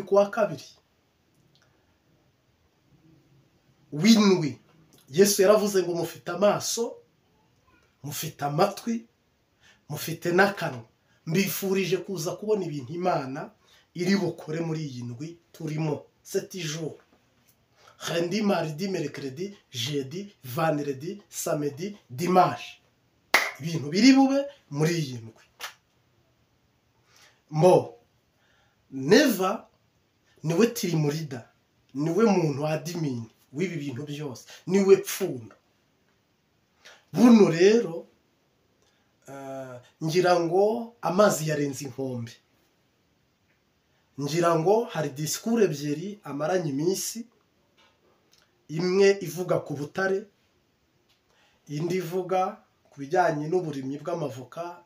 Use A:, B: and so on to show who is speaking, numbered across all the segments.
A: Kuwa kabiri w'indwi, Yesu yaravuze ngo mufite amaso, mufite amatwi, mufite n'akanwa. Mbifurije kuza kubona ibintu Imana iri bukore muri iyi ndwi turimo. Sept jours: lundi, mardi, mercredi, jeudi, vendredi, samedi, dimanche. Ibintu biri bube muri iyi ndwi. Mo Neva niwe team leader, niwe muntu admin w'ibi bintu byose, niwe pfundo. Buno rero ngira ngo amazi yarenze inkombe. Ngira ngo hari discours ebyiri amaranye iminsi, imwe ivuga ku butare, indi ivuga ku bijyanye n'uburimyi bw'amavoka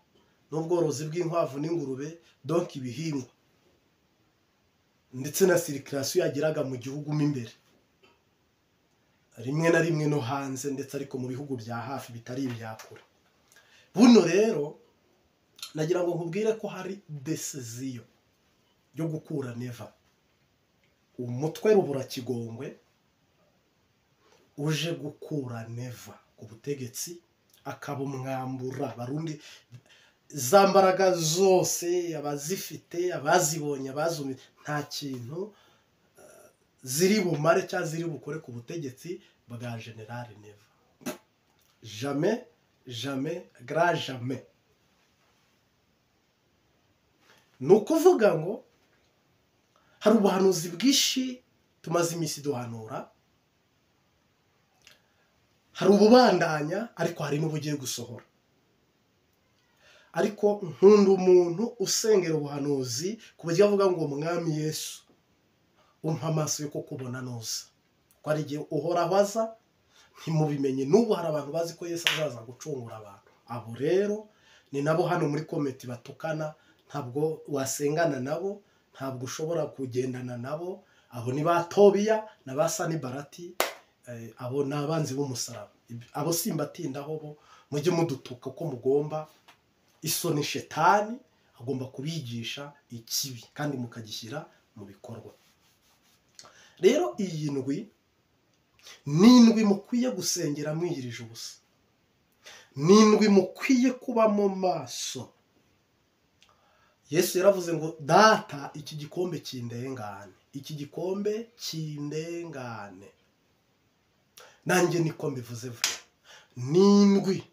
A: n'ubworozi bw'inkwavu n'ingurube, donc ibihingwa, ndetse na circulation yageraga mu gihugu mo imbere, rimwe na rimwe no hanze, ndetse ariko mu bihugu bya hafi bitari ibya kure. Buno rero nagira ngo nkubwire ko hari décision yo gukura Neva, umutwe rubura kigongwe uje gukura Neva ku butegetsi, akabumwambura. Barundi, za mbaraga zose abazifite, abazibonye, abazumye, nta kintu ziri bumare cyangwa ziri bukore ku butegetsi bwa général Neva. Jamais, jamais, grand jamais. Ni ukuvuga ngo hari ubuhanuzi bwinshi tumaze iminsi duhanura, hari ububandanya, ariko hari n'ubugiye gusohora. Ariko nkunda umuntu usengera ubuhanuzi ku buryo avuga ngo: "Mwami Yesu, umpa amaso yo kukubona nuza," ko hari igihe uhoraho aza ntimubimenye. N'ubu hari abantu bazi ko Yesu azaza gucungura abantu. Abo rero ni nabo hano muri comment batukana. Ntabwo wasengana nabo, ntabwo ushobora kugendana nabo. Abo ni ba Tobiya na ba Sanibarati, abo ni abanzi b'umusaraba. Abo simbatindaho, bo mujye mudutuka uko mugomba. Isoni, shetani agomba kubigisha ikibi kandi mukagishyira mu bikorwa. Rero iyi ndwi ni indwi mukwiye gusengera mwiyirije ubusa, ni indwi mukwiye kuba mu maso. Yesu yaravuze ngo: "Data, iki gikombe kindengane, iki gikombe kindengane." Nanjye niko mbivuze vuba. Ni indwi,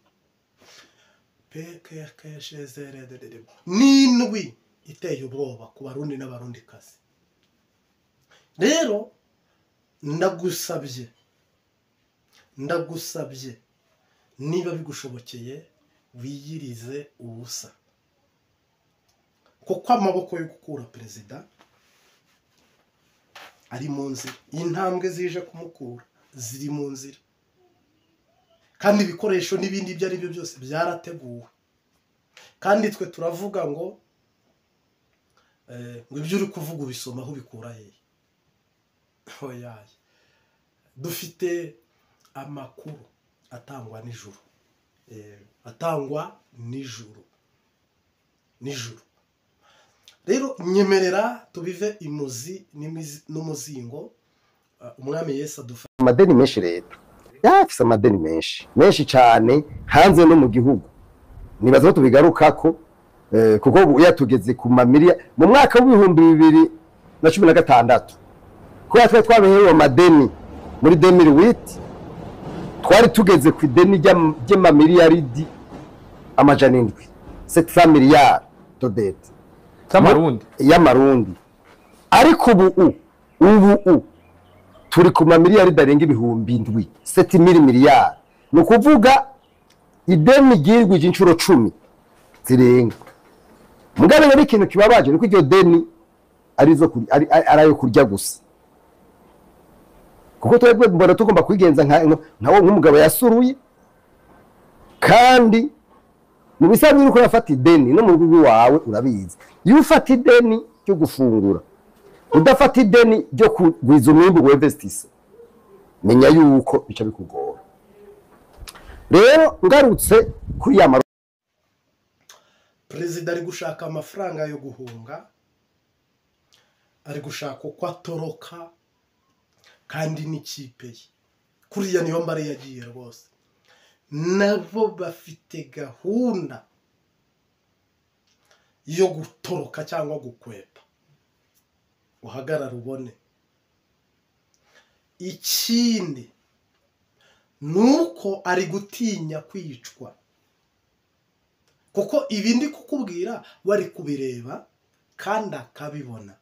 A: ni indwi iteye ubwoba ku Barundi n'Abarundikazi. Rero ndagusabye, ndagusabye, niba bigushobokeye wiyirize ubusa, kuko amaboko yo gukura perezida ari mu nzira. Intambwe zije kumukura ziri mu nzira, kandi ibikoresho n'ibindi ibyo ari byo byose byarateguwe. Kandi twe turavuga ngo ibyo uri kuvuga ubisoma aho, ubikura hehe? Oyaye, dufite amakuru atangwa nijoro, atangwa nijoro nijoro. Rero nyemerera tubive imuzi n'umuzingo. Umwami Yesu adufashe.
B: Amadeni menshi, leta yafise amadeni menshi menshi cyane hanze no mu gihugu. Nibaza ko tubigarukako, kuko ubu yatugeze ku mamiliya mu mwaka w'2016. Kubera twari twabeherewe amadeni muri 2008, twari tugeze ku ideni ry'amamiliyaridi 700, 700 miliyari de dette.
C: Z'amarundi?
B: Y'amarundi. Ariko ubu turi ku mamiliyaridi arenga 7000, 7000 miliyari. Ni ukuvuga ideni ryirwije inshuro 10 zirenga. Mugabe rero ikintu kibabaje nuko iryo deni ari ayo kurya gusa, kuko twebwe mbona tugomba kwigenza nka wo nk'umugabo yasuruye. Kandi mu bisanzwe uriko urafata ideni no mu rugo iwawe, urabizi, iyo ufata ideni ryo gufungura, udafata ideni ryo kugwiza umwimbu w'investissa, menya yuko bica bikugora. Rero ngarutse kuri ya
A: Perezida ari gushaka amafaranga yo guhunga. Ari gushaka uko atoroka kandi n'ikipe ye kuriya niyo mbare yagiye rwose. Nabo bafite gahunda yo gutoroka cyangwa gukwepa. Uhagarara ubone. Ikindi nuko ari gutinya kwicwa, kuko ibi ndi kukubwira wari kubireba kandi akabibona,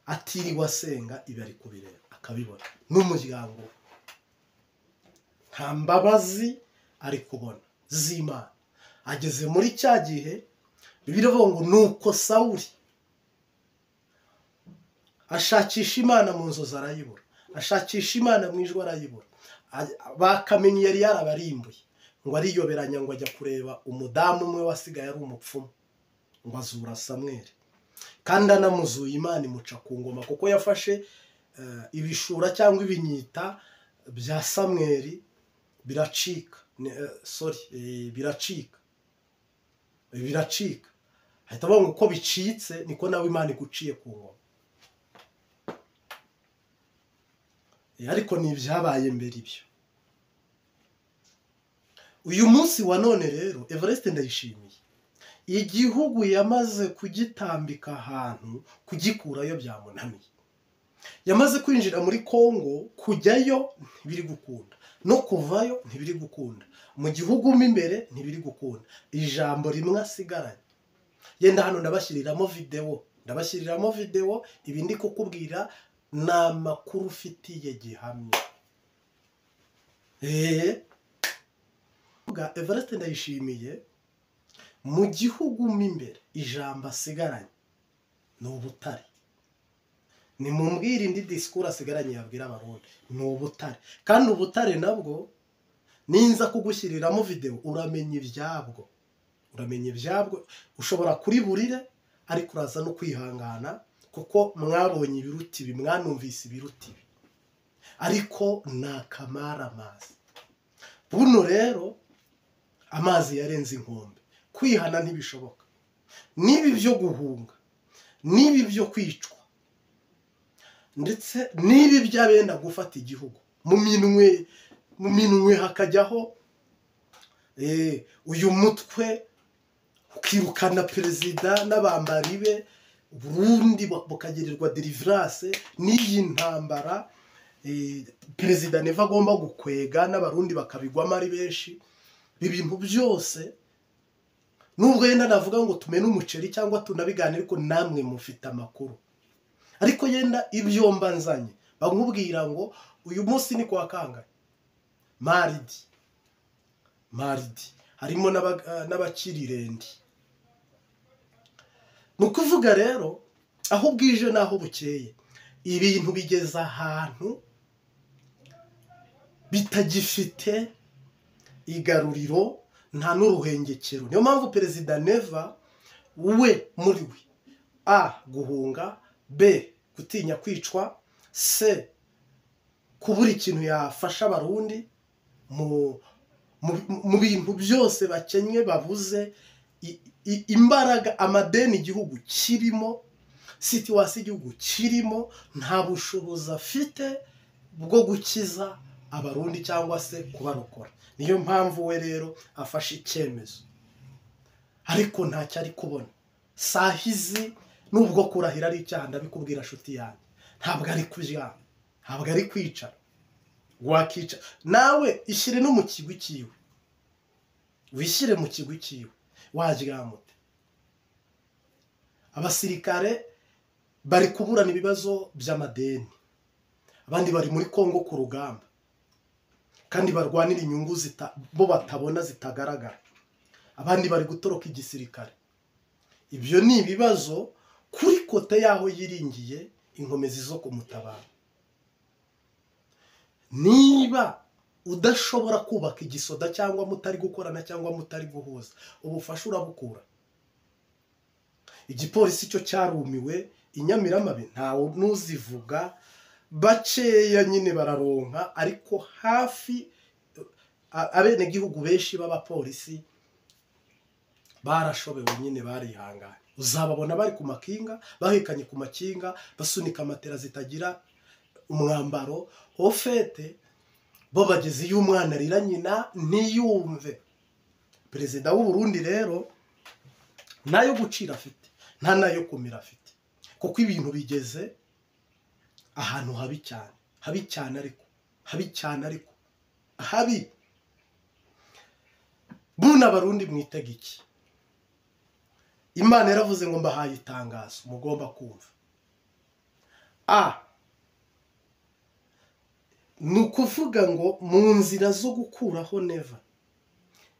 A: atiriwe asenga, ibi ari kubireba akabibona n'umuryango. Nta mbabazi ari kubona z'Imana. Ageze muri cya gihe Bibiliya ivuga ngo nuko Sawuli ashakisha Imana mu nzozi arayibura, ashakisha Imana mu ijwi arayibura. Bakamenye yari yarabarimbuye, ngo ariyoberanya ngo ajya kureba umudamu umwe wasigaye ari umupfumu, ngo azura Samweli. Kandi anamuzuye Imana imuca ku ngoma, kuko yafashe ibishura cyangwa ibinyita bya Samweli biracika. Biracika biracika. Ahita avuga ngo uko bicitse niko nawe Imana iguciye ku ngoma. Ariko ni ibyabaye mbere ibyo. Uyu munsi wa none rero Evariste Ndayishimiye igihugu yamaze kugitambika ahantu, kugikurayo byamunaniye. Yamaze kwinjira muri Kongo, kujyayo ntibiri gukunda, no kuvayo ntibiri gukunda, mu gihugu mo imbere ntibiri gukunda. Ijambo rimwe asigaranye, yenda hano ndabashyiriramo video, ibi ndi kukubwira ni amakuru ufitiye gihamya. Evariste Ndayishimiye mu gihugu mo imbere ijambo asigaranye ni ubutare. Ni mumbwire indi disikuru asigaranye yabwira Abarundi, ni ubutare. Kandi ubutare nabwo ninza kugushyiriramo video uramenya ibyabwo, uramenya ibyabwo. Ushobora kuri burire ariko uraza no kwihangana, kuko mwabonye ibiruti ibi, mwanumvise ibiruti ibi, ariko ni akamara amazi. Buno rero amazi yarenze inkombe, kwihana ntibishoboka. Nibi byo guhunga, nibi byo kwicwa, ndetse nibi byabenda gufata igihugu mu minwe hakajyaho uyu mutwe ukirukana perezida n'abambari be, Burundi bukagirirwa deliverance n'iyi ntambara perezida Neva agomba gukwega n'Abarundi bakabigwamo ari benshi. Ibintu byose nubwo yenda navuga ngo tumene umuceri cyangwa tunabiganire, ariko namwe mufite amakuru. Ariko yenda ibyo mbanzanye bankubwira ngo uyu munsi ni kwa kangahe, maridi harimo n'abakirirendi. Ni ukuvuga rero aho bwije n'aho bukeye ibintu bigeze ahantu bitagifite igaruriro, nta n'uruhengekero. Niyo mpamvu perezida Neva we muri we A guhunga, B gutinya kwicwa, C kubura ikintu yafasha Abarundi mu bintu byose bakenye babuze imbaraga, amadeni igihugu kirimo, situwasi igihugu kirimo, nta bushobozi afite bwo gukiza Abarundi cyangwa se kubarokora. Niyo mpamvu we rero afashe icyemezo, ariko ntacyo ari kubona. Sahizi nubwo kurahira ari icyaha, ndabikubwira nshuti yanjye, ntabwo ari kuryama, ntabwo ari kwicara. Wakica nawe ishyire no mu kigwi cyiwe, wishyire mu kigwi cyiwe, waryamute. Abasirikare bari kuburana ibibazo by'amadeni, abandi bari muri Kongo ku rugamba, kandi barwanira inyungu bo batabona zitagaragara, abandi bari gutoroka igisirikare. Ibyo ni ibibazo kuri kote yaho yiringiye inkomezi zo kumutabara. Niba udashobora kubaka igisoda cyangwa mutari gukorana cyangwa mutari guhuza, ubufasha urabukura. Igipolisi cyo cyarumiwe inyamiramabi ntawe nuzivuga, bakeya nyine bararonka, ariko hafi abenegihugu benshi b'abapolisi barashobewe nyine barihanganye. Uzababona bari ku makinga, bahekanye ku makinga, basunika matera zitagira umwambaro. Ofete bo bageze iyo umwana arira nyina ntiyumve. Perezida w'u Burundi rero nayo gucira afite, nta nayo kumira afite, kuko ibintu bigeze ahantu habi cyane, habi cyane, ariko habi cyane, ariko habi. Buna Barundi mwitega iki? Imana yaravuze ngo mbahaye itangazo mugomba kumva. Ni ukuvuga ngo mu nzira zo gukuraho Neva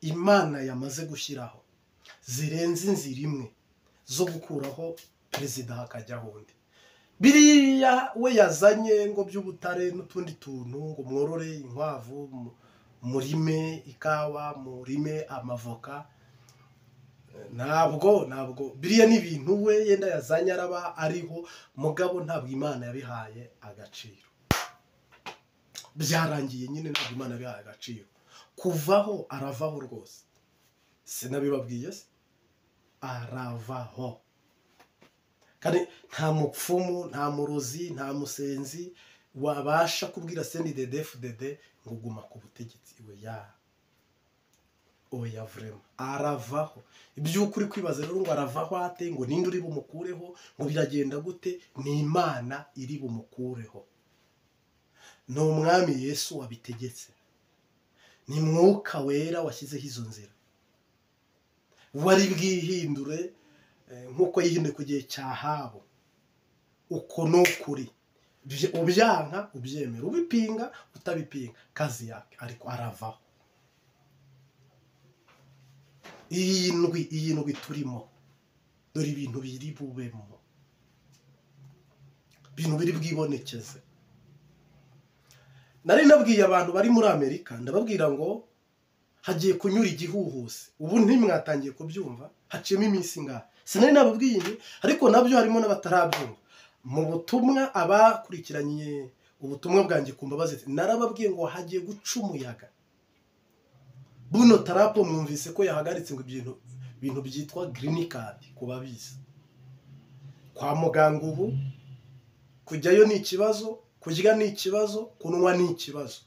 A: Imana yamaze gushyiraho zirenze inzira imwe zo gukuraho perezida hakajyaho undi. Biriya we yazanye ngo by'ubutare n'utundi tuntu, ngo mworore inkwavu, murime ikawa, murime amavoka, ntabwo biriya ni ibintu we yenda yazanye araba ariho, mugabo ntabwo Imana yabihaye agaciro. Byarangiye nyine, ntabwo Imana yabihaye agaciro. Kuvaho aravaho rwose, sinabibabwiye se? Aravaho. Kandi nta mupfumu, nta murozi, nta musenzi wabasha kubwira CNDD-FDD ngo guma ku butegetsi. Oya, oya, vraiment aravaho. Iby'ukuri kwibaza rero ngo aravaho ate, ngo ninde uri bumukureho, ngo biragenda gute? Ni Imana iri bumukureho, ni Umwami Yesu wabitegetse, ni Mwuka Wera washyizeho izo nzira. Wari bwihindure nk'uko yihinduye ku gihe cya Ahabu. Uko ni ukuri, ubyanka ubyemera, ubipinga utabipinga, kazi yake, ariko aravaho. Iyi ndwi turimo, dore ibintu biri bubemo, ibintu biri bwibonekeze. Nari nabwiye abantu bari muri Amerika, ndababwira ngo hagiye kunyura igihuhusi. Ubu ntimwatangiye kubyumva, haciyemo iminsi ingahe? Sinari nababwiye ibi, ariko nabyo harimo n'abatarabyumva. Mu butumwa abakurikiranye ubutumwa bwanjye ku mbabazi, narababwiye ngo hagiye guca umuyaga. Buno Trump mwumvise ko yahagaritse ngo ibintu byitwa green card ku babizi. Kwa muganga ubu kujyayo ni ikibazo, kurya ni ikibazo, kunywa ni ikibazo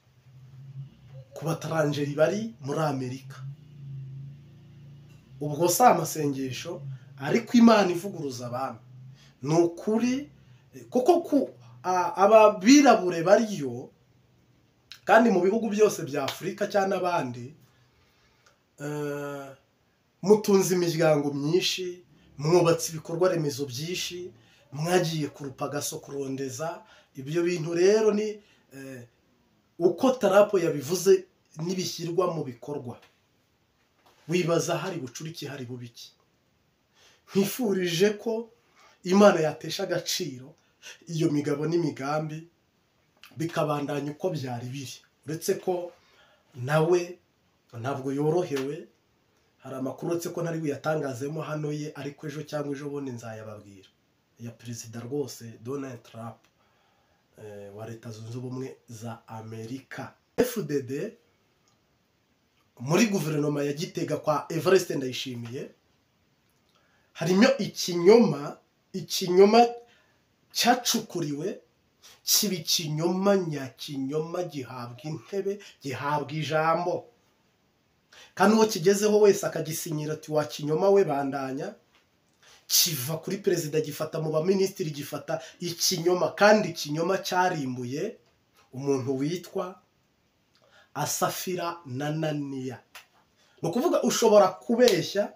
A: ku bataranjeri bari muri Amerika. Ubwo si amasengesho, ariko Imana ivuguruza abami. Ni ukuri, kuko ababirabure bariyo, kandi mu bihugu byose bya Afurika cyangwa n'abandi, mutunze imiryango myinshi, mwubatse ibikorwa remezo byinshi, mwagiye ku rupagaso kurondeza. Ibyo bintu rero ni uko Trump yabivuze nibishyirwa mu bikorwa, wibaza hari bucuriki, hari bubiki. Nkwifurije ko Imana yatesha agaciro iyo migabo n'imigambi, bikabandanya uko byari biri. Uretse ko nawe ntabwo yorohewe, hari amakuru uretse ko ntari buyatangazemo hano ye, ariko ejo cyangwa ejo bundi nzayababwira, ya perezida rwose Donald Trump wa Leta Zunze Ubumwe za Amerika. FDD muri guverinoma ya Gitega kwa Evariste Ndayishimiye harimo ikinyoma cyacukuriwe, kiba ikinyoma nyakinyoma, gihabwa intebe, gihabwa ijambo, kandi uwo kigezeho wese akagisinyira ati wa kinyoma we bandanya. Kiva kuri perezida, gifata mu baminisitiri, gifata ikinyoma, kandi ikinyoma cyarimbuye umuntu witwa Asafira na Naniya. Ni ukuvuga ushobora kubeshya,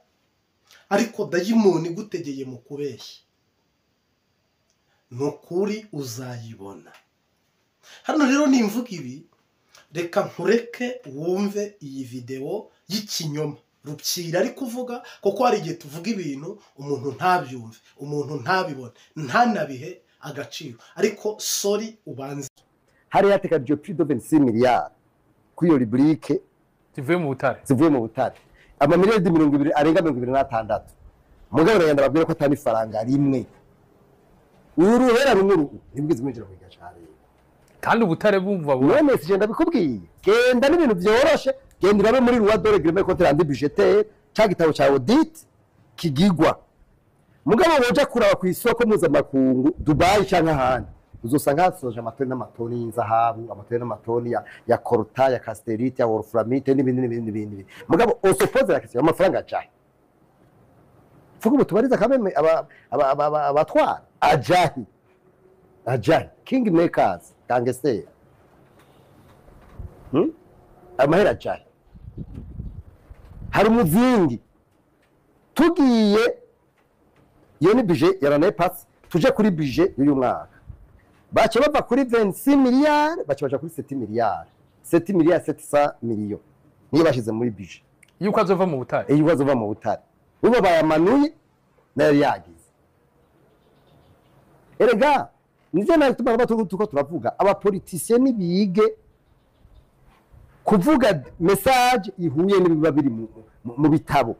A: ariko dayimoni igutegeye mu kubeshya, ni ukuri uzayibona. Hano rero nimvuga ibi, reka nkureke wumve iyi videwo y'ikinyoma Rupyira ari kuvuga, kuko hari igihe tuvuga ibintu umuntu ntabyumve, umuntu ntabibone, ntanabihe agaciro. Ariko sorry, ubanze.
B: Hari hateganijwe plus de 26 milliards kuri iyo rubrique
C: zivuye mu butare,
B: zivuye mu butare, amamiliyari 20 arenga 26. Mugabo ndagenda babwira ko atari ifaranga rimwe, uruhera rumwe ntibwize mwinjira mu gacaro.
C: Kandi ubutare bumva
B: none si genda bikubwiye, genda n'ibintu byoroshe, genda urabe muri loi de règlement compte rendu budgétaire, ca gitabo ca audit kigigwa. Mugabo woja kuraba ku isoko mpuzamakungu, Dubai canke ahandi, uzosanga hasoje amatoni n'amatoni y'inzahabu, amatoni n'amatoni ya coltan, ya cassitérite, ya wolframite n'ibindi n'ibindi n'ibindi. Mugabo on se pose la question: amafaranga ajahe? Fuko ubu tubariza kameme abatwara ajahi, ajahi king makers, gangster, Amahera ajahi? Hari umuzingi. Tugiye, iyo ni budget ya l'année passée, tuje kuri budget y'uyu mwaka, baca bava kuri 26 miliyari, baca baja kuri 7 miliyari, 7 miliyari 700 millions niyo bashize muri budget.
C: Yuko azova mu butare.
B: Iyo bazova mu butare, ubo bayamanuye nayo yagize. Erega nivyo nayo tuma tuko turavuga, aba politiciens nibige kuvuga message ihuye n'ibiba biri mu bitabo,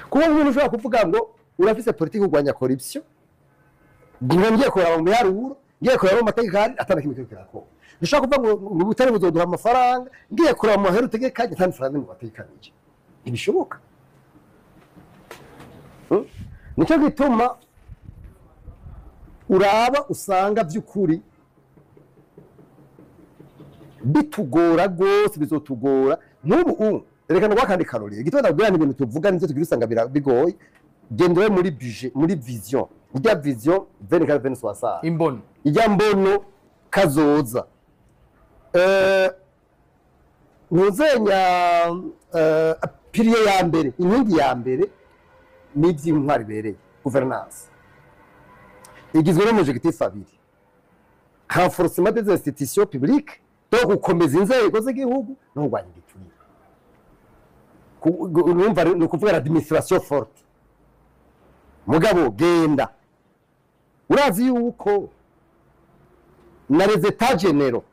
B: kuba umuntu ushobora kuvuga ngo urafise politiki kurwanya corruption, ngo ngiye kuraba mu biharuro, ngiye kuraba mu mategeko ahari, atana kimwe kiriko kirakora. Ntushobora kuvuga ngo ubutare buzoduha amafaranga, ngiye kuraba mu mahera utegekanye, atana faranga nimwe bategekanije. Ntibishoboka. Nicyo gituma uraba usanga by'ukuri bitugora rwose, bizotugora. Nk'ubu ubu reka ndagwa kandi karori igituma ndabwira n'ibintu tuvuga nivyo tugira usanga bigoye. Genda ube muri budget, muri vision, ijya vision 24 2060.
C: Imbono.
B: Ijya mbono kazoza. Ntuzenya pilier ya mbere, inkingi ya mbere ni iby'intwari ibereye, gouvernance, igizwe n'amajectif abiri: renforcement des institutions publiques, donc gukomeza inzego z'igihugu, no kurwanya igiturire. Urumva ni ukuvuga l'administration forte. Mugabo genda urazi yuko na les états généraux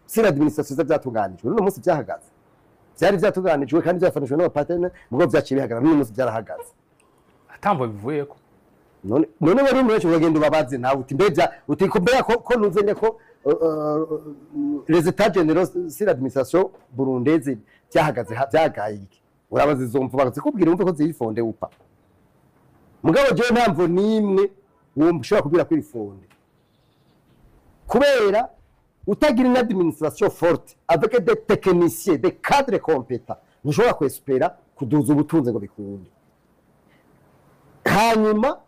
B: sur l'administration byatunganijwe, n'uno munsi byahagaze. Byari byatunganijwe kandi byafanijwe n'aba partenaires, mugabo byaciye bihagarara. N'uno munsi byarahagaze.
C: Atambo bivuyeko.
B: None wari umuntu uragenda ubabaze nawe uti mbega, uti ko mbega ko nuzenya ko les états généraux sur l'administration burundaise byahagaze, byagaye iki? Urabaza izo mvu bakazikubwira, wumve ko ziri fondées ou pas. Mugabo jewe nta nimwe wumva ushobora kubwira ko iri fondée, kubera utagira une administration forte avec des techniciens, des cadres compétents, ntushobora kwespera kuduza ubutunzi ngo bikunde. Hanyuma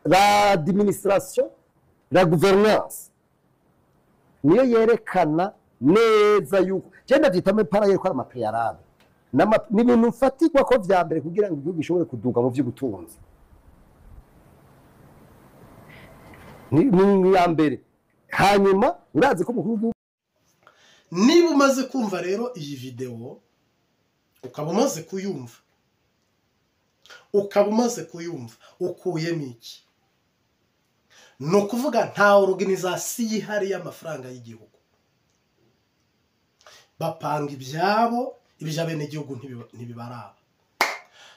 B: l'administration, la gouvernance niyo yerekana neza yuko je ndavyitamo para yuko ari ama préalables, ni ibintu mfatirwa ko vya mbere kugira ngo igihugu gishobore kuduga mu vy'ubutunzi. Ni iya mbere. Hanyuma urazi ko umukuru w'igihugu
A: Niba umaze kumva rero iyi videwo, ukaba umaze kuyumva, ukuyemo iki? Ni ukuvuga nta organisation ihari y'amafaranga y'igihugu. Bapanga ibyabo, iby'abenegihugu ntibibaraba.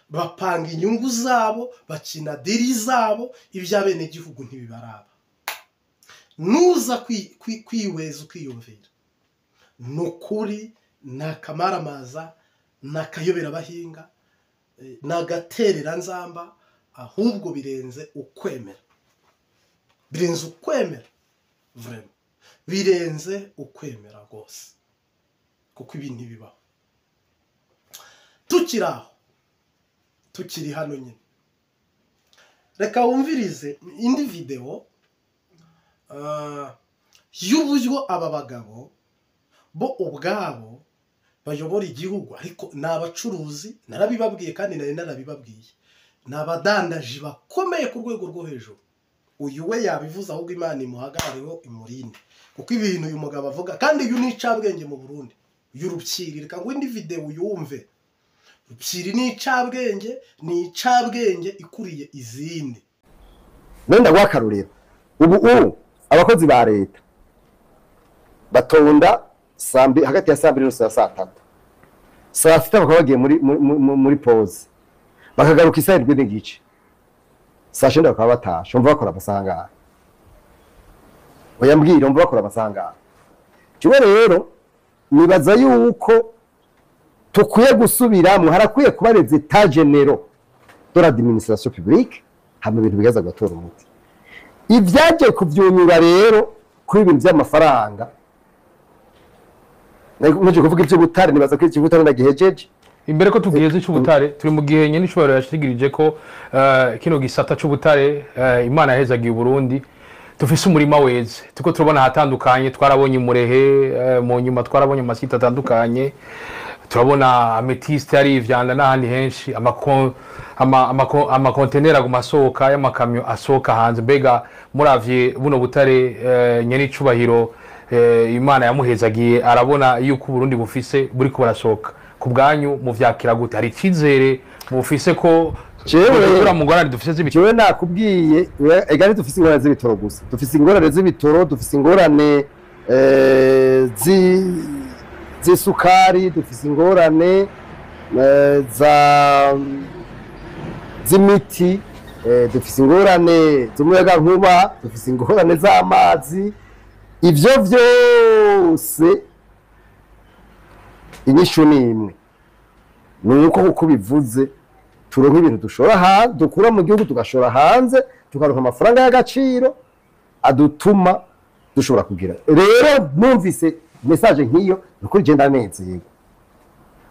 A: Bapanga inyungu zabo, bakina deal zabo, iby'abenegihugu ntibibaraba. Nuza kwihweza ukiyumvira, ni ukuri ni akamaramaza, ni akayoberabahinga, ni agatereranzamba. Ahubwo birenze ukwemera, birenze ukwemera, vraiment birenze ukwemera rwose, kuko ibi ntibibaho. Tukiri aho, tukiri hano nyine, reka wumvirize indi videwo y'uburyo aba bagabo bo ubwabo bayobora igihugu, ariko ni abacuruzi. Narabibabwiye kandi nari narabibabwiye, ni abadandaji bakomeye ku rwego rwo hejuru. Uyu we yabivuze, ahubwo Imana imuhagarareho, imurinde, kuko ibintu uyu mugabo avuga, kandi uyu ni icabwenge mu Burundi, uyu Rupyiri. Reka ngo indi videwo uyumve. Rupyiri ni icabwenge, ni icabwenge ikuriye izindi.
B: None ndaguha akarorero. Ubu abakozi ba leta batonda hagati ya 2:30 na 3:00, 6:00 bakaba bagiye muri pause, bakagaruka isaha 7:30, 9:00 bakaba batashe. Umva bakora amasaha angahe? Oya, mbwira, umva bakora amasaha angahe? Jewe rero nibaza yuko Tukwiye gusubiramo, harakwiye kuba les états généraux de l'administration publique, hama ibintu bigaza gutora umuti. Ibyagiye kuvyunyura rero kuri ibintu by'amafaranga, nje kuvuga iby'ubutare, nibaza ko iby'ubutare ndagihejeje.
C: Imbere ko tugeze cy'ubutare, turi mu gihe nyene ishobora yashigirije ko kino gisata c'ubutare, Imana yahezagiye Burundi, dufise umurima weze, tuko turabona ahatandukanye, twarabonye Murehe, mu nyuma twarabonye amasite atandukanye, turabona ametiste ari ivyanda n'ahandi henshi, amakontenera aguma asohoka y'amakamyo asohoka hanze. Mbega muravye buno butare, nyene icubahiro, Imana yamuhezagiye, arabona yuko Burundi bufise buriko burasohoka, ku bwanyu muvyakira gute? Hari icizere mufise ko
B: Jewe
C: mu ngorane dufise z'ibitoro?
B: Jewe nakubwiye, ega ntidufise ingorane z'ibitoro gusa, dufise ingorane z'ibitoro, dufise ingorane z'isukari, dufise ingorane z'imiti, dufise ingorane z'umuyagankuba, dufise ingorane z'amazi. Ivyo vyose inyishu ni imwe, ni uko kuko bivuze turonka ibintu dushora hanze, dukura mu gihugu tugashora hanze, tukaronka amafaranga y'agaciro adutuma dushobora kugira. Rero numvise message nk'iyo, nukuri je ndanezerwa.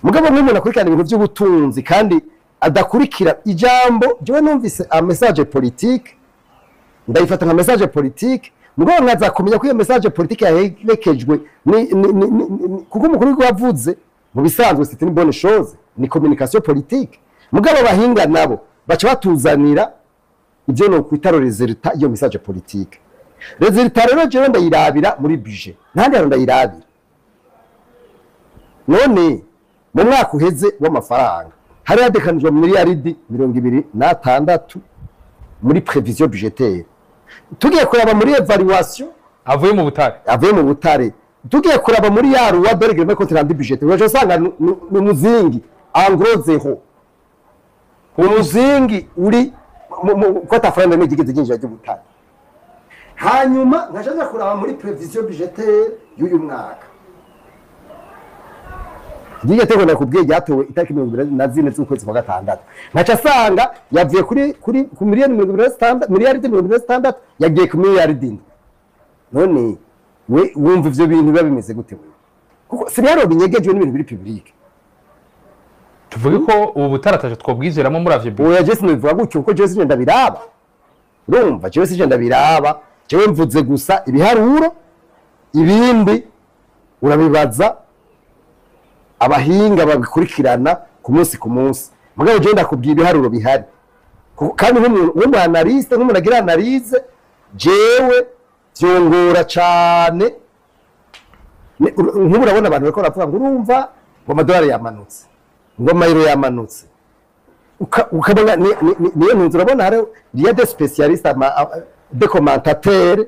B: Mugabo nk'umuntu akurikirana ibintu by'ubutunzi kandi adakurikira ijambo, jewe numvise a message politique ndayifata nka message politique, mugabo nkaza kumenya ko iyo message politique yaherekejwe kuko umukuru w'igihugu yavuze mu bisanzwe, c'est une bonne chose, ni communication politique. Mugabo abahinga nabo baca batuzanira ibyo no kwita résultat iyo message politique. Résultat rero jewe ndayirabira muri budget, ntandi hantu ndayirabira. None mu mwaka uheze w'amafaranga hari hadekanijwe miliyaridi 26 muri prévision budgétaire. Tugiye kuraba muri évaluation
C: avuye mu butare,
B: avuye mu butare, tugiye kuraba muri ya loi de règlement compte rendu budgétaire, uraje usanga ni umuzingi en gros zéro, umuzingi uri ko atafaranga n'igigeze ryinjira ry'ubutare. Hanyuma nkaja kuraba muri prévision budgétaire y'uyu mwaka, iryo tegeko nakubwiye ryatowe itariki 24 z'ukwezi kwa gatandatu, nkaca asanga yavuye kuri ku miliyoni 26, miliyaridi 26, yagiye ku miliyaridi 7. None we wumva ivyo bintu biba bimeze gute wewe? Kuko si rero binyegejwe n'ibintu biri public.
C: Tuvuge ko ubu butarataje twobwizeramo muravye?
B: Oya, je sinivuga gutyo, kuko jewe sinje ndabiraba. Urumva, jewe sinje ndabiraba, jewe mvuze gusa ibiharuro, ibindi urabibaza abahinga babikurikirana ku munsi ku munsi. Mugabo jewe ndakubwiye ibiharuro bihari. Kandi nk'umu analyste, nk'umuntu agira analyse, jewe vyongora cane. Nk'ubu urabona abantu bariko baravuga ngo urumva ngo amadolari yamanutse, ngo amayero yamanutse, ukabona niyo ntunze. Urabona hariho il y a des spécialistes, des commentateurs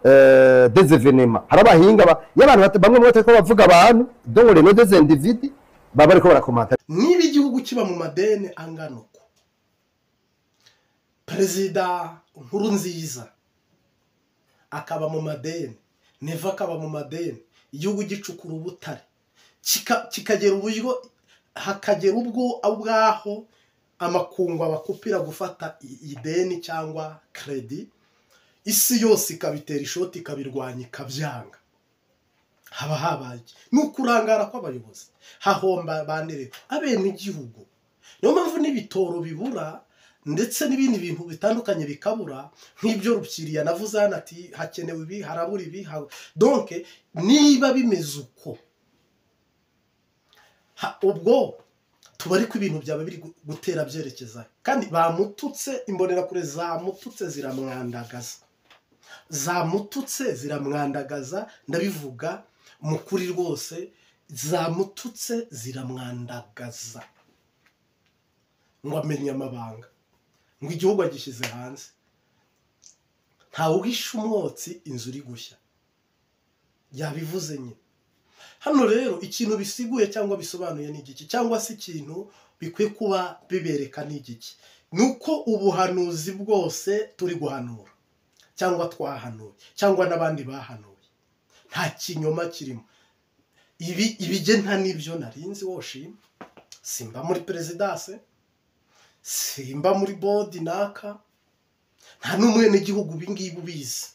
B: des événements, hari abahinga iyo abantu bamwe mu batariko bavuga abantu dont les noms des individus baba bariko barakomanta.
A: Niba igihugu kiba mu madeni angana uko, Perezida Nkurunziza akaba mu madeni, Neva akaba mu madeni, igihugu gicukura ubutare kikagera uburyo hakagera ubwo ubwaho amakungu abakupira gufata ideni cyangwa credit, isi yose ikabitera ishoti, ikabirwanya, ikabyanga, haba habaye ni ukurangara kw'abayobozi, hahomba bandere abene igihugu. Niyo mpamvu n'ibitoro bibura ndetse n'ibindi bintu bitandukanye bikabura, nk'ibyo Rupyiriya navuze hano ati hakenewe ibi, harabura ibi. Donc niba bimeze uko, ubwo tuba ariko ibintu byaba biri gutera byerekeza. Kandi bamututse, imbonerakure zamututse ziramwandagaza, zamututse ziramwandagaza, ndabivuga mu kuri rwose, zamututse ziramwandagaza ngo amenye amabanga, ngo igihugu agishyize hanze. Ntawe uhisha umwotsi inzu iri gushya, yabivuze nyine. Hano rero ikintu bisiguye cyangwa bisobanuye ni igiki, cyangwa se ikintu bikwiye kuba bibereka ni igiki? Ni uko ubuhanuzi bwose turi guhanura cyangwa twahanuye cyangwa n'abandi bahanuye, nta kinyoma kirimo. Ibi ibije nta nibyo narinzi woshima. Simba muri presidence, simba muri board naka, nta n'umwe n'igihugu bingibi ubizi.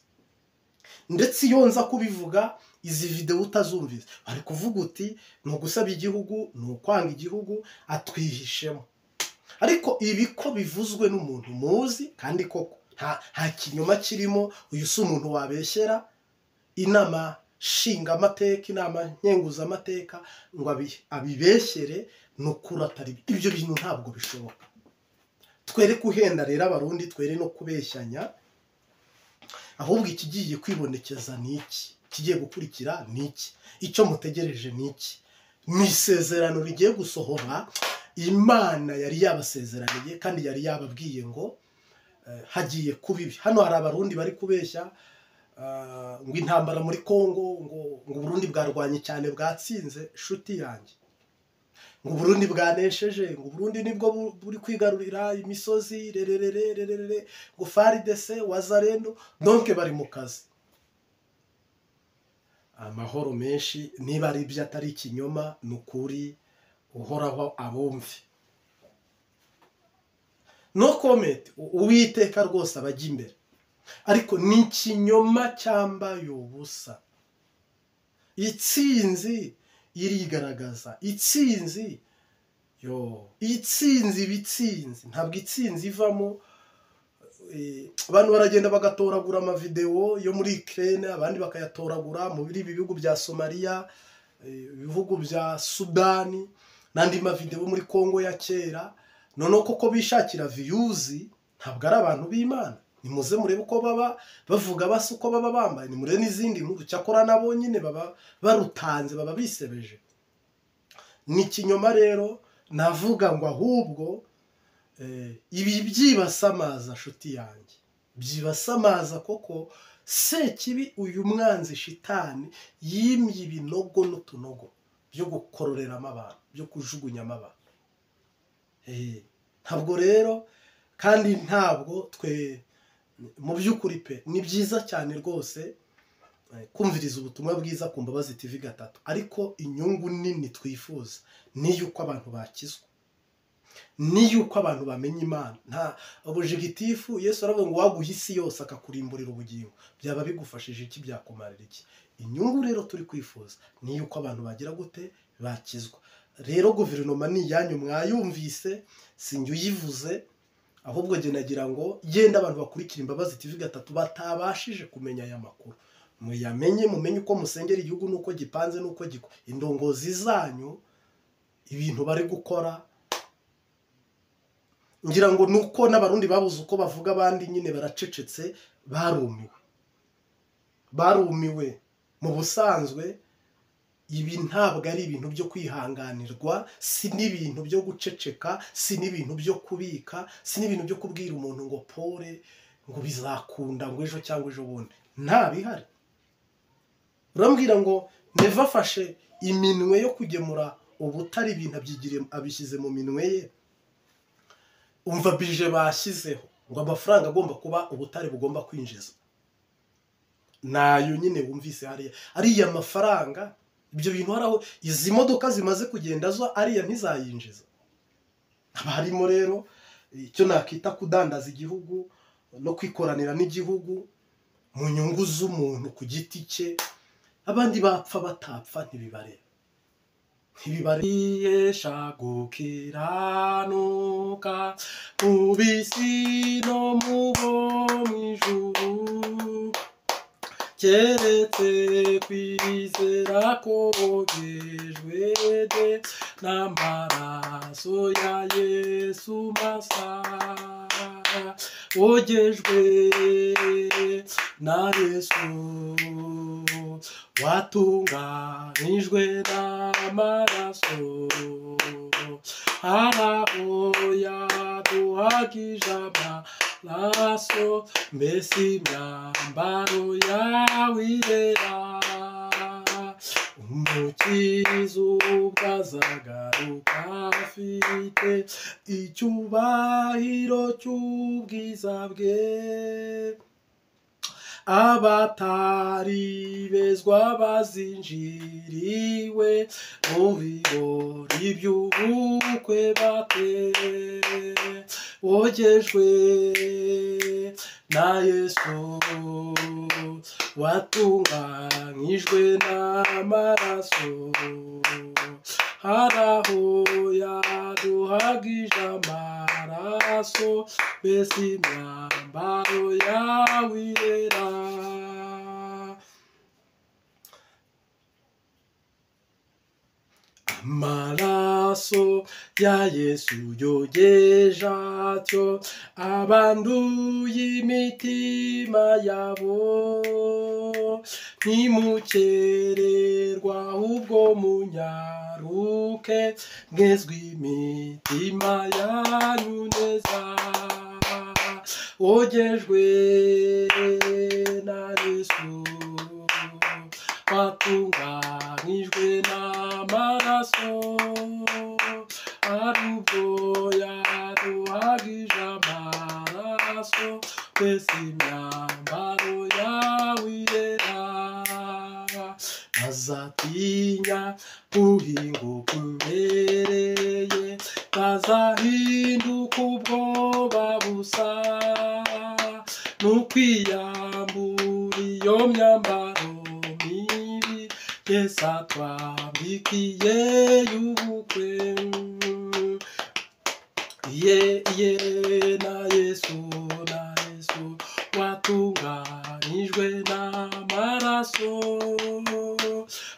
A: Ndetse iyo nza kubivuga izi video utazumvise bari kuvuga uti ni ugusaba igihugu, ni ukwanga igihugu, atwihishemo. Ariko ibi ko bivuzwe n'umuntu muzi kandi koko nta kinyoma kirimo. Uyu si umuntu wabeshyera inama nshingamateka, inama nkenguzamateka ngo abibeshyere, ni ukuri atari ibyo bintu ntabwo bishoboka. Twere kuhenda rero Abarundi, twere no kubeshyanya, ahubwo ikigiye kwibonekeza ni iki, kigiye gukurikira ni iki, icyo mutegereje ni iki. Ni isezerano rigiye gusohora Imana yari yabasezeraniye kandi yari yababwiye ngo hagiye kuba ibi. Hano hari Abarundi bari kubeshya ngo intambara muri Kongo, ngo Burundi bwarwanye cyane bwatsinze. Shuti yanjye, ngo Burundi bwanesheje, ngo Burundi nibwo buri kwigarurira imisozi rererere rererere, ngo FARDC Wazalendo, donc bari mu kazi. Amahoro menshi, niba ari ibyo atari ikinyoma, ni ukuri uhoraho abumve. No comment, Uwiteka rwose abajya imbere, ariko ni ikinyoma cyambaye ubusa. Itsinzi irigaragaza, itsinzi yo, itsinzi ibitsinzi, ntabwo itsinzi ivamo. Abantu baragenda bagatoragura amavideo yo muri Ukraine, abandi bakayatoragura muri ibi bihugu bya Somalia, ibihugu bya Sudani, n'andi mavideo muri Kongo ya kera. Noneho koko bishakira views, ntabwo ari abantu b'Imana. Nimuze murebe uko baba bavuga, basa uko baba bambaye, nimurebe n'izindi nkuru. Cyakora nabo nyine baba barutanze, baba bisebeje. Ni ikinyoma rero navuga ngo ahubwo ibi byibasamaza, shuti yanjye, byibasamaza koko. Sekibi uyu mwanzi shitani yimye ibinogo n'utunogo byo gukororeramo abantu, byo kujugunyamo abantu. Ntabwo rero kandi ntabwo twe mu by'ukuri pe, ni byiza cyane rwose kumviriza ubutumwa bwiza ku Mbabazi TV 3, ariko inyungu nini twifuza ni yuko abantu bakizwa, ni yuko abantu bamenya Imana. Nta objectif. Yesu aravuga ngo waguha isi yose akakurimburira ubugingo, byaba bigufashije iki, byakumarira iki? Inyungu rero turi kwifuza ni yuko abantu bagira gute, bakizwa. Rero guverinoma ni iyanyu, mwayumvise, sinjye uyivuze, ahubwo jye nagira ngo yenda abantu bakurikira Imbabazi TV 3 batabashije kumenya aya makuru, muyamenye, mumenye uko musengera igihugu nuko gipanze nuko giko indongozi zanyu ibintu bari gukora. Ngira ngo nuko n'Abarundi babuze uko bavuga, abandi nyine baracecetse, barumiwe, barumiwe. Mu busanzwe ibi ntabwo ari ibintu byo kwihanganirwa, si n'ibintu byo guceceka, si n'ibintu byo kubika, si n'ibintu byo kubwira umuntu ngo pole, ngo bizakunda, ngo ejo cyangwa ejo bundi. Nta bihari. Urambwira ngo Neva afashe iminwe yo kugemura ubutari, ibintu abyigire abishyize mu minwe ye. Umva bije bashyizeho ngo amafaranga agomba kuba ubutare bugomba kwinjiza, nayo nyine wumvise hariya ariya mafaranga. Ibyo bintu haraho izi modoka zimaze kugenda zo ariya ntizayinjiza. Haba harimo rero icyo nakita kudandaza igihugu no kwikoranira n'igihugu mu nyungu z'umuntu ku giti cye. Abandi bapfa batapfa ntibibareba, ntibibariyesha gukiranuka mu bisi no mu bo mw'ijuru, keretse kwizera kogejwe de n'amaraso ya Yesu masa, wogejwe na Yesu, watunganijwe n'amaraso, haraho yaduhagije amaraso, mbese imyambaro yawe irera, Umukiza ubwo azagaruka afite icyubahiro cy'ubwiza bwe, Abatari bezwa bazinjiriwe mu birori by'ubukwe bate. Wogejwe na Yesu, watunganyijwe n'amaraso, hari aho yaduhagije amaraso, mbese imyambaro yawe irera. Amaraso ya Yesu yogeje atyo abanduye imitima yabo, ntimukererwa ahubwo munyaruke, mwezwe imitima yanyu neza. Wogejwe na Yesu, watunganyijwe n'amaraso, ari ubwo yaduhagije amaraso, mbese imyambaro yawe irera. Bazatinya guhinguka imbere ye, bazahinduka ubwoba busa, n'ukwiyambura iyo myambaro mibi Yesu atwambikiye y'ubukwe. Ye ye na Yesu, na Yesu watunganyijwe n'amaraso,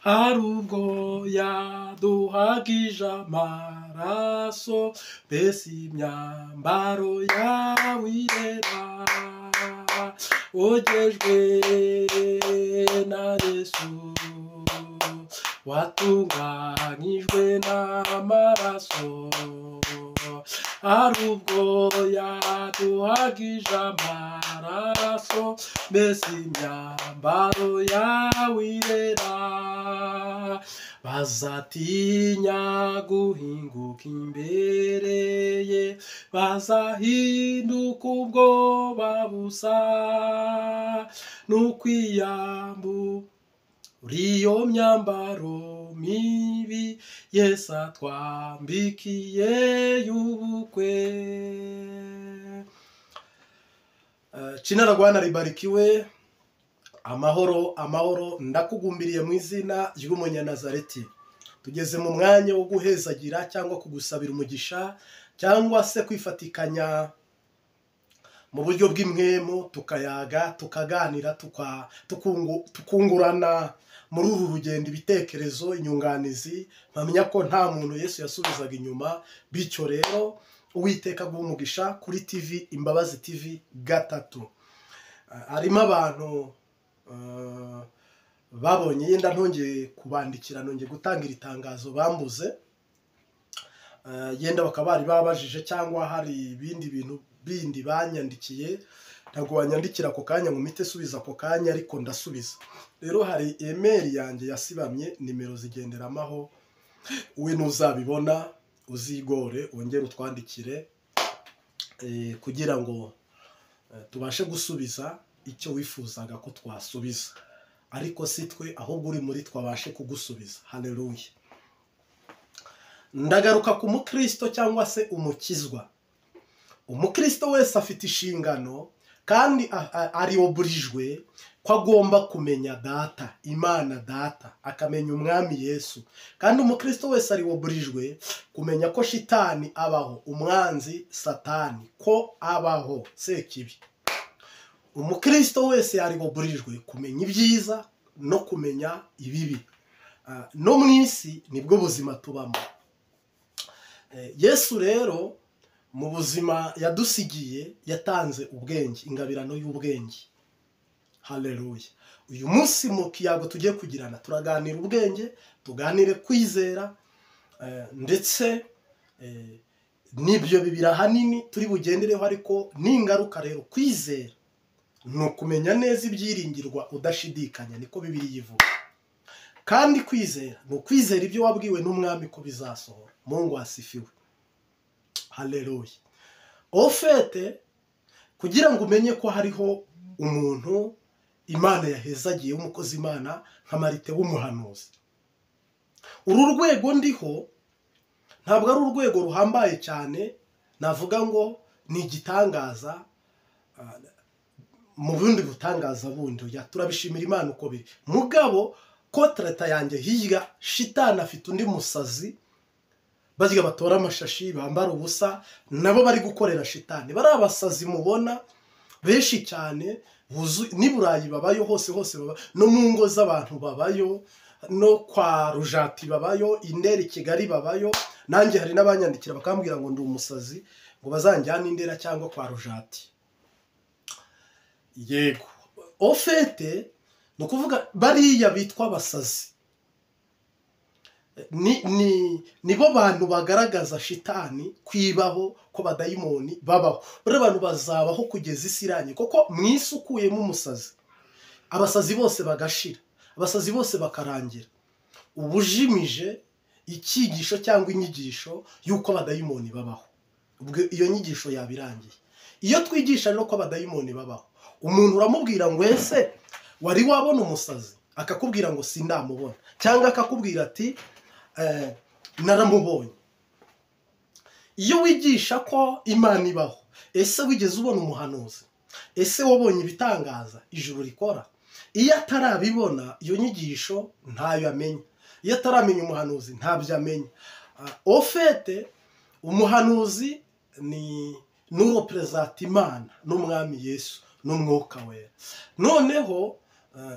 A: hari ubwo yaduhagije amaraso, mbese imyambaro yawe irera. Wogejwe na Yesu, watunganyijwe n'amaraso, hari ubwo yaduhagije amaraso, mbese imyambaro yawe irera. Bazatinya guhinguka imbere ye, bazahinduka ubwoba busa, n'ukwiyambura iyo myambaro mibi Yesu atwambikiye y'ubukwe. Chinaragwana ribarikiwe. Amahoro amahoro, ndakugumbiriye mu izina ry'Umunyanazareti. Tugeze mu mwanya wo guhezagira cyangwa kugusabira umugisha cyangwa se kwifatikanya mu buryo bw'imwemu, tukayaga, tukaganira, tukungurana muri uru rugendo ibitekerezo, inyunganizi. Mpamya ko nta muntu Yesu yasubizaga inyuma. Bityo rero Uwiteka aguhe umugisha. Kuri TV Imbabazi TV 3 harimo abantu babonye yenda ntongeye kubandikira, nongeye gutangira itangazo bambuze, yenda bakaba bari babajije cyangwa hari ibindi bintu bindi banyandikiye. Ntabwo wanyandikira ako kanya ngo mpite subiza ako kanya, ariko ndasubiza. Rero hari email yanjye yasibamye, nimero zigenderamaho, we nuzabibona uzigore wongere utwandikire kugira ngo tubashe gusubiza icyo wifuzaga ko twasubiza, ariko si twe ahubwo uri muri twabashe kugusubiza. Haleluya. Ndagaruka ku mukristo cyangwa se umukizwa. Umukristo wese afite inshingano kandi ari oburijwe ko agomba kumenya data, Imana data, akamenya umwami Yesu. Kandi umukristo wese ari oburijwe kumenya ko shitani abaho, umwanzi satani ko abaho, sekibi. Umukristo wese ari oburijwe kumenya ibyiza no kumenya ibibi. No mu isi nibwo buzima tubamo. Yesu rero mu buzima yadusigiye yatanze ubwenge, ingabirano y'ubwenge. Haleluya. Uyu munsi mu kiyago tugiye kugirana turaganira ubwenge, tuganire kwizera, ndetse n'ibyo bibiri ahanini turi bugendereho, ariko n'ingaruka rero kwizera ni ukumenya neza ibyiringirwa udashidikanya, niko Bibiliya ivuga. Kandi kwizera ni ukwizera ibyo wabwiwe n'umwami ko bizasohora. Mungu asifiwe. Haleluya. Ofete kugira ngo umenye ko hariho umuntu Imana yahezagiye w'umukozi Imana nka Marite w'umuhanuzi. Uru rwego ndiho ntabwo ari urwego ruhambaye cyane, navuga ngo ni igitangaza mu bundi butangaza bundi, turabishimira Imana uko biri. Mugabo kotreta yanjye hirya shitani afite undi musazi, barya batora amashashi bambara ubusa, nabo bari gukorera shitani. Bari abasazi mubona benshi cyane ni Burayi babayo, hose hose baba, no mu ngo z'abantu babayo, no kwa Rujati babayo, Indera i Kigali babayo. Nanjye hari n'abanyandikira bakambwira ngo ndi umusazi, ngo bazanjyane Indera cyangwa kwa Rujati. Yego, ofete ni ukuvuga bariya bitwa abasazi nibo bantu bagaragaza shitani kwibaho ko badayimoni babaho. Bariya bantu bazabaho kugeza isi irangiye, kuko mu isi ukuyemo umusazi, abasazi bose bagashira, abasazi bose bakarangira. Ubujimije icyigisho cyangwa inyigisho y'uko abadayimoni babaho, ubwo iyo nyigisho yabirangiye. Iyo twigisha rero ko abadayimoni babaho, umuntu uramubwira ngo ese wari wabona umusazi? Akakubwira ngo sindamubona, cyangwa akakubwira ati naramubonye. Iyo wigisha ko Imana ibaho, ese wigeze ubona umuhanuzi? Ese wabonye ibitangaza ijuru rikora? Iyo atarabibona iyo nyigisho ntayo amenya, iyo ataramenya umuhanuzi ntabyo amenya. Ofete umuhanuzi ni n'urepresenta Imana n'umwami Yesu n'umwuka wera. Noneho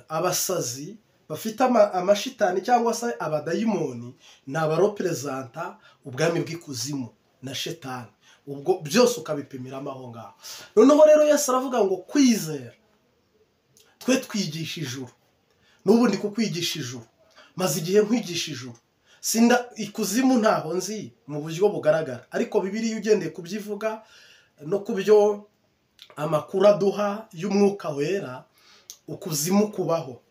A: abasazi bafite amashitani cyangwa se abadayimoni ni abarepresenta ubwami bw'ikuzimu na shetani, ubwo byose ukabipimiramo aho ngaho. Noneho rero Yesu aravuga ngo kwizera, twe twigisha ijuru, n'ubundi kukwigisha ijuru, maze igihe nkwigisha ijuru. Sinda ikuzimu ntaho nzi mu buryo bugaragara, ariko Bibiliya ugendeye kubyivuga no kubyo amakuru aduha y'umwuka wera, ukuzimu kubaho,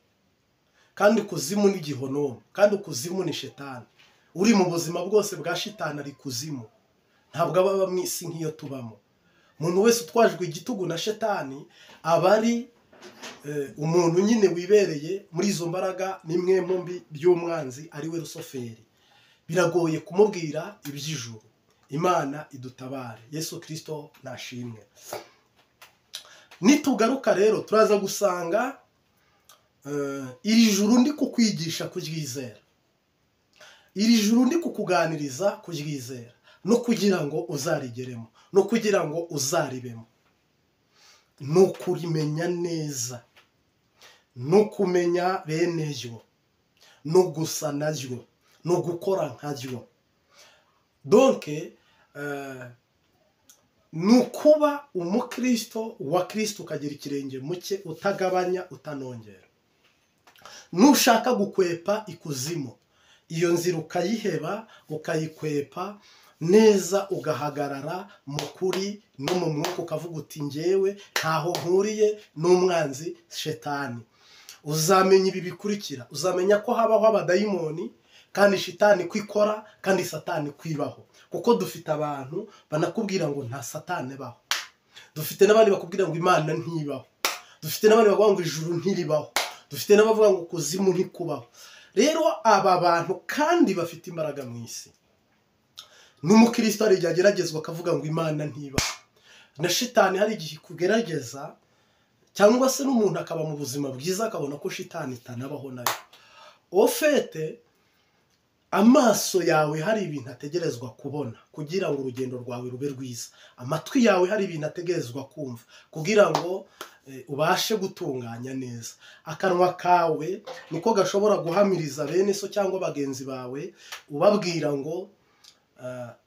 A: kandi kuzimu ni gihonomo, kandi ukuzimu ni shetani. Uri mu buzima bwose bwa shitani ari kuzimu, ntabwo aba mu isi nk'iyo tubamo. Umuntu wese utwajwe igitugu na shetani aba ari umuntu nyine wibereye muri izo mbaraga nimwe mbi by'umwanzi ari we Rusoferi. Biragoye kumubwira iby'ijuru. Imana idutabare, Yesu Kristo nashimwe. Nitugaruka rero turaza gusanga iri juru ndi kukwigisha kuryizera, iri juru ndi kukuganiriza kuryizera, no kugira ngo uzarigeremo, no kugira ngo uzaribemo, no kurimenya neza, no kumenya bene ryo, no gusa naryo, no gukora nkaryo. Donc ni ukuba umukristo wa Kristo ukagira ikirenge muke, utagabanya utanongera. Nushaka gukwepa ikuzimu, iyo nzira ukayiheba, ukayikwepa neza, ugahagarara mu kuri no mu mwuka, ukavuga uti njyewe ntaho nkuriye n'umwanzi shetani. Uzamenya ibi bikurikira, uzamenya ko habaho abadayimoni, kandi shitani kwikora, kandi satani kwibaho. Kuko dufite abantu banakubwira ngo nta satani baho, dufite n'abandi bakubwira ngo Imana ntibaho, dufite n'abandi bavuga ngo ijuru ntiribaho, dufite n'abavuga ngo kuzimu ntikubaho. Rero aba bantu kandi bafite imbaraga mu isi. N'umukristo hari igihe ageragezwa akavuga ngo Imana ntibaho, na shitani hari igihe ikugerageza, cyangwa se n'umuntu akaba mu buzima bwiza akabona ko shitani itanabaho nayo. Ofete amaso yawe hari ibintu ategerezwa kubona kugira ngo urugendo rwawe rube rwiza, amatwi yawe hari ibintu ategerezwa kumva kugira ngo ubashe gutunganya neza, akanwa kawe niko gashobora guhamiriza bene so cyangwa bagenzi bawe ubabwira ngo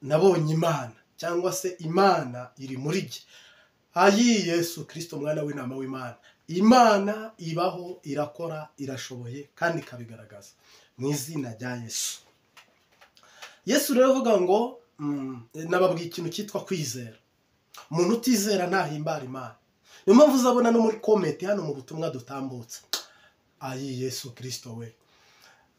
A: nabonye Imana, cyangwa se Imana iri muri jye. Ayi Yesu Kristo mwana w'intama w'Imana. Imana ibaho, irakora, irashoboye kandi ikabigaragaza mu izina rya Yesu. Yesu rero avuga ngo nababwiye ikintu cyitwa kwizera. Umuntu utizera ntahimbara Imana. Niyo mpamvu uzabona no muri komenti hano mu butumwa dutambutse, ayi Yesu Kristo we,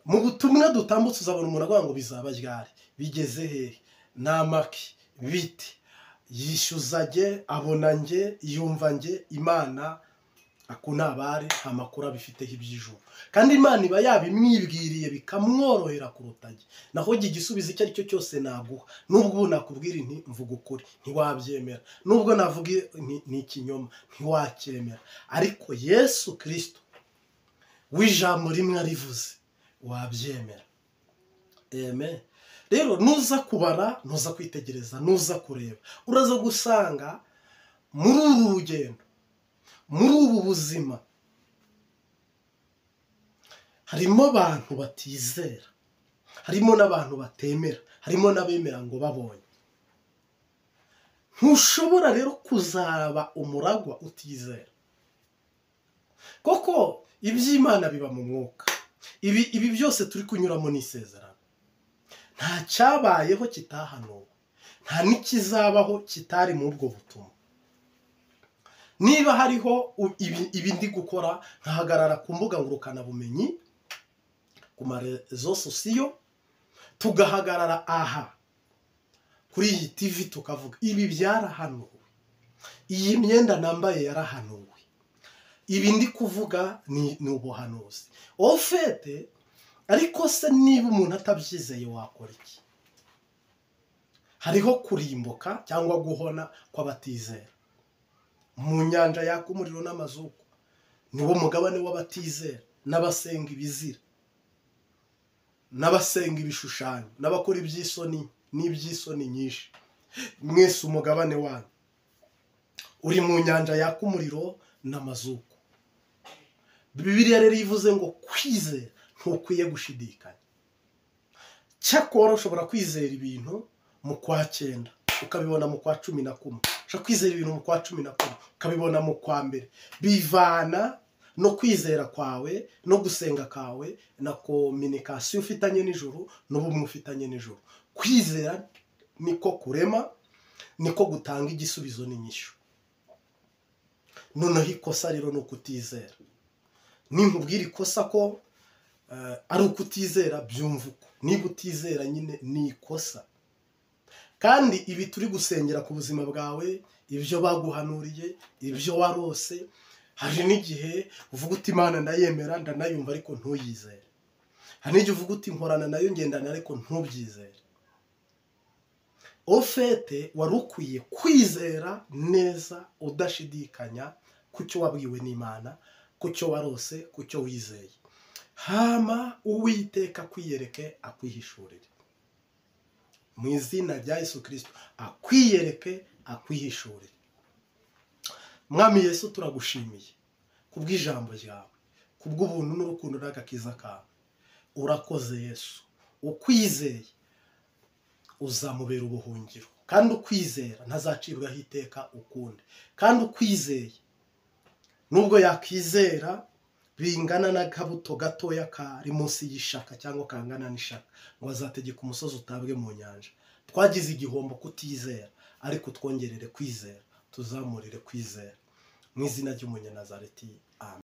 A: mu butumwa dutambutse uzabona umuntu avuga ngo bizaba ryari, bigeze hehe, namaki bite, yishyuza jye, abona njye, yumva njye. Imana Ako nabare nta makuru abifiteho iby'ijuru, kandi Imana iba yabimwibwiriye bikamworohera kuruta jye. Naho jye igisubizo icyo ari cyo cyose naguha, nubwo ubu nakubwira nti mvuga ukuri ntiwabyemera, nubwo navuga nti ni ikinyoma ntiwacyemera, ariko Yesu Kristo w'ijambo rimwe arivuze wabyemera. Amen. Rero nuza kubara, nuza kwitegereza, nuza kureba, uraza gusanga muri uru rugendo, muri ubu buzima, harimo abantu batizera, harimo n'abantu batemera, harimo n'abemera ngo babonye. Ntushobora rero kuzaba umuragwa utizera, koko iby'Imana biba mu mwuka. Ibi byose turi kunyuramo ni isezerano. Nta cyabayeho kitahanuwe, nta n'ikizabaho kitari muri ubwo butumwa. Niba hariho ibi ndi gukora, nkahagarara ku mbuga ngurukanabumenyi, ku marezo sosiyo, tugahagarara aha kuri iyi TV tukavuga ibi byarahanuwe, iyi myenda nambaye yarahanuwe, ibi ndi kuvuga ni ubuhanuzi ofete. Ariko se niba umuntu atabyizeye wakora iki? Hariho kurimbuka cyangwa guhona kw'abatizera mu nyanja yaka umuriro n'amazuku. Niwo mugabane w'abatizera n'abasenga ibizira n'abasenga ibishushanyo n'abakora iby'isoni n'iby'isoni nyinshi. Mwese umugabane wanyu uri mu nyanja yaka umuriro n'amazuku. Bibiliya rero ivuze ngo kwizera ntukwiye gushidikanya. Cyakora ushobora kwizera ibintu mu kwa 9 ukabibona mu kwa 11, ushobora kwizera ibintu mu kwa 11 ukabibona mu kwa 1. Bivana no kwizera kwawe no gusenga kawe na communication ufitanye n'ijuru n'ubumwe ufitanye n'ijuru. Kwizera niko kurema, niko gutanga igisubizo n'inyishu. Noneho ikosa rero ni ukutizera. Ninkubwira ikosa ko ari ukutizera, byumva uko. Niba utizera nyine ni ikosa. Kandi ibi turi gusengera ku buzima bwawe, ibyo baguhanuriye, ibyo warose, hari n'igihe uvuga uti Imana ndayemera ndanayumva ariko ntuyizere. Hari n'igihe uvuga uti nkorana nayo ngendana ariko ntubyizere. Ofete wari ukwiye kwizera neza udashidikanya ku cyo wabwiwe n'Imana, ku cyo warose, ku cyo wizeye. Hama Uwiteka akwiyereke akwihishurire. Mu izina rya Yesu Kristo akwiyereke akwihishurire. Mwami Yesu, turagushimiye kubw'ijambo ryawe, kubw'ubuntu n'urukundo n'agakiza kawe. Urakoze Yesu. Ukwizeye uzamubera ubuhungiro, kandi ukwizera ntazacibwaho iteka ukundi. Kandi ukwizeye nubwo yakwizera bingana n'akabuto gatoya kari munsi y'ishaka cyangwa kangana n'ishaka, ngo azategeka umusozi utabwe mu nyanja. Twagize igihombo kutizera, ariko twongerere kwizera, tuzamurire kwizera. Mu izina ry'Umunyanazareti, amen.